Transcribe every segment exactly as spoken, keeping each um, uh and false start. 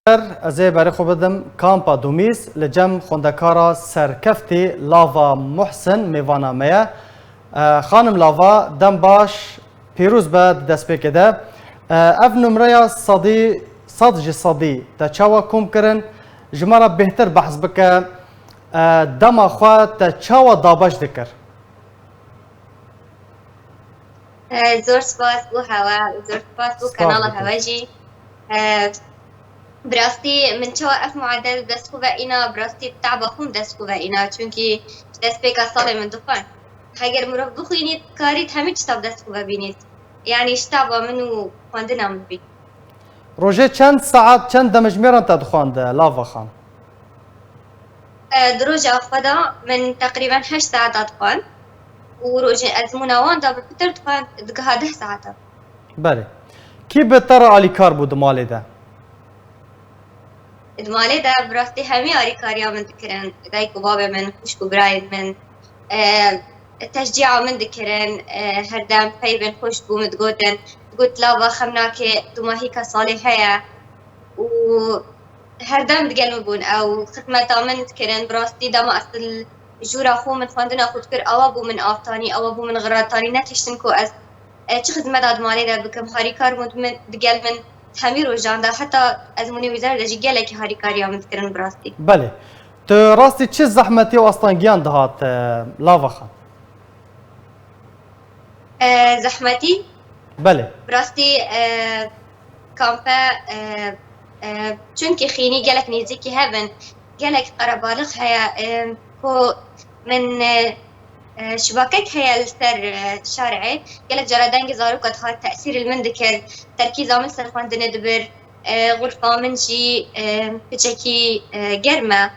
Ez ê berê xwe bidim kampa Dumîs, li cem xwendekara serkeftî Lava Muhsin mêvana me ye. E, Xanim Lava, dem baş, pîroz be di destpêkê de. E, ev numreya sedî, sed ji sedî te çawa kom kirin? Ji me re bêhtir behs bike. E, dema xwe te çawa dabeş dikir? E, zor spas bo hewe, zor spas bo Spas kanala dikim. Hewe jî. E, bi rastî min çawa ev muadel dest xwe ve îna, bi rastî taba xwe dest xwe ve îna. Çunkî ji destpêka salê min dixwend. Heger mirov bixwînît, karît hemî tişta bi dest xwe ve bînît. Yanî ji taba min û xwendina min bî. Rojê çend saet, çend demjimêran te dixwand, Lava Xan? E, di roja xwe de min teqrîben heşt saeta dixwend û rojê ezmûna wan de bi pitir dixwend digiha deh saeta. Belê. Kî bi te re alîkar bû di malê de? Di malê de bi rastî hemî alîkariya min dikirin. Dayik û babê min, xwişk û birayên min, e, teşcîa min dikirin. E, herdem peyvên xweş bû min digotin. Digot, "Lava xem nake, dûmahîka salê heye." Û herdem digel min bûn. Ew xizmeta min dikirin. Bi rastî dema ez li jûra xwe min xwendina xwe dikir, ewa bû min avtanî, ewa bû min xiratanî. Netiştin ku ez, e, çi xizmeta di malê de bikim. Harîkar bûn min, digel min hemî rojan de. Heta ezmûnê wî zer de jî gelekî harîkariya min dikirin bi rastî. Belê. Tu rastî çi zehmetî û astengiyan dihat, e, Lava Xan? E, zehmetî? Belê. Bi rastî, e, kampe, e, e, çunkî xînî gelek nêzîkî hev in, gelek qerebalix heye, e, ku min, e, e, şibakek heye li ser, e, şarê. Gelek cara dengê zaroka dihat tesîr li min dikir, terkîza min ser xwendinê dibir, e, xurfa min jî, e, piçekî, e, germ e.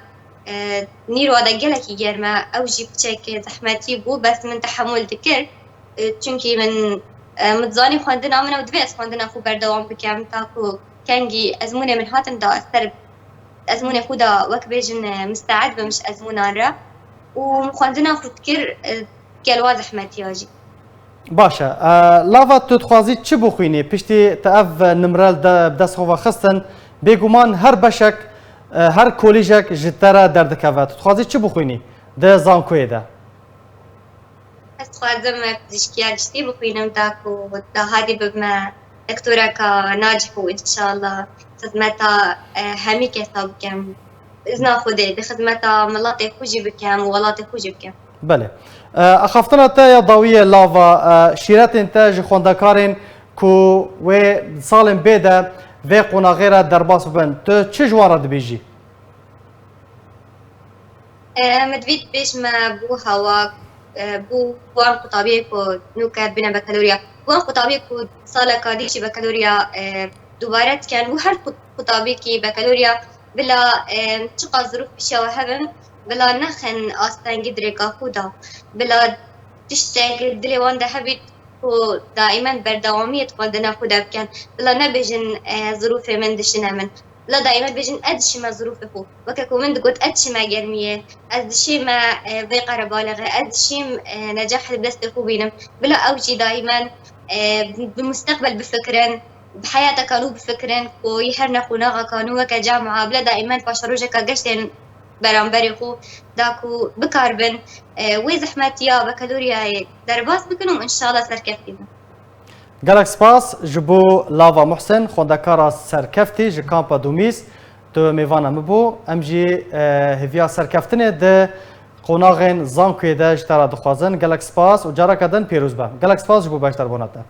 E, nîro de gelekî germ e, ew jî piçek zehmetî bû, bes min tehemûl dikir. E, çunkî min, e, min dizanî xwendina min ew divê ez xwendina xwe berdewam bikim, ta ku kengî ezmûnê min hatin da ez ser ezmûnê xwe da wek bêjin, e, misteed bim ji ezmûnan re û min xwendina xwe dikir, e, gel wa zehmetiya jî. Baş e. E, Lava, tu dixwazî çi bixwînî? Piştî te ev nimre li de-, bi dest xwe ve xistin, bêguman her beşek, e, her kolîjek ji te re derdikeve. Tu dixwazî çi bixwînî di zankoyê de? Ez dixwazim pizîşkiya giştî bixwînim, ta ku dahadî bibime doktoreka nacih û înşallah xizmeta, e, hemî kesa bikim. Bi izna Xwedê di xizmeta miletê xwe jî bikim û welatê xwe jî bikim. Belê. E, axaftina te ya dawiyê, Lava, e, şîretên te ji xwendekarên ku wê salên bê de vê qonaxê re derbas bibin, tu çi ji wan re dibêjî? E, min divî dibêjime bo hewa, e, bo wan qutabiyê ku nûke dibîne bakalorya, bo wan qutabiyê ku saleka dî jî bakalorya, e, dubare dikin, bo her qut-, qutabiyekî bakalorya bila, e, çiqas zirûf pişiya we hebin, bila nexin astengî di rêka xwe de, bila tiştek li dilê wan de hebît ku daîmen berdewamiyê di xwendina xwe de bikin, bila nebêjin, e, zirûfê min dişine min. Bila daîmen bêjin, ez dişîme zirûfê xwe. Weke ku min digot, ez dişîme germiyê, ez dişîme, e, vê qerebalixê, ez dişîm, e, necah li destê xwe bînim. Bila ew jî daîmen, e, bi musteqbel bifikirin, bi heyateka nû bifikirin, ku yê her ne qonaxeka nû weke camia, bila daîmen paşerojeka geş tên beramberê xwe, da ku bikaribin, e, wê zehmetiya bakaloriyayê derbas bikin û înşallah serkeftî bin. Gelek spas ji bo Lava Muhsin, xwendekara serkeftî ji kampa Dumîs. Tu mêvana min bû. Em jî, e, hêviya serkeftinê di qonaxên zankoyê de ji te re dixwazin. Gelek spas û careke din pîroz be. Gelek spas ji bo beşdarbûna te.